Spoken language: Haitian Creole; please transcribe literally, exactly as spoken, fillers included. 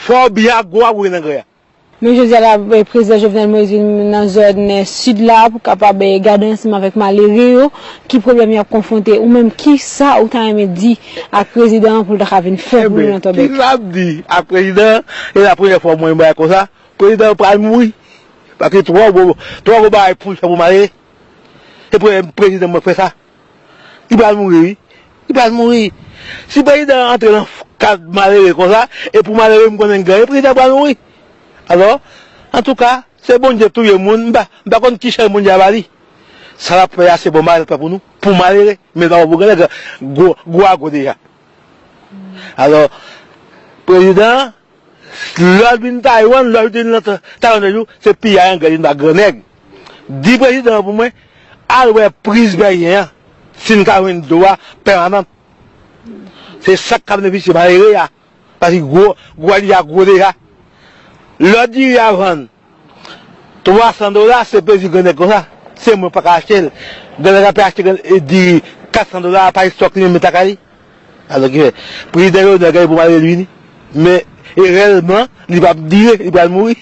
Fò w byen ak gwo a pou w nan grè a. Men jodi a la, prezidan Jovenel Moïse vin nan zòn sid la pou kapab gade ansanm avèk malere yo ki pwoblèm y ap konfwonte. Ou menm, kisa ou ta renmen di ak prezidan an pou l ta ka vin fè pou nou nan Tòbèk? Kisa m di ak prezidan an? E la premyè fwa mwen bagay konsa. Prezidan an pral mouri. Paske twò gwo twò gwo bagay pou l fè pou malere. E premye prezidan mwen fè sa. Li pral mouri wi. Li pral mouri. Si prezidan an antre nan kad malere konsa, e pou malere m konnen l gen, prezidan pral mouri. Alò, antouka, se Bondye touye moun, m pa, m pa konn ki chay Bondye a ba li. Sa l ap fè a se bon bagay l ap fè pou nou, pou malere, men pa pou grannèg, gwo, gwo a gwo deja. Alò, prezidan an, lè l vin Taiwan, lè l vin nan Taiwan yon jou, se piyay anglè li nan Grannèg. Di prezidan an pou mwen, al wè priz Mèyen an, si n ka jwenn dlo a pèmanan. Se sa k ka benefisye malere a. Paske gwo, gwo li a gwo deja. Lè diri a vann twa san dola, se plezi grannèg konsa. Se mwen pa ka achte l. Grannèg ap achte diri kat san dola, pa estòk li menm lakay li. Alò ki fè, prezidan Jovenel gen pou malere l vini. Men, e rèyèlman, li p ap dire, li pral mouri.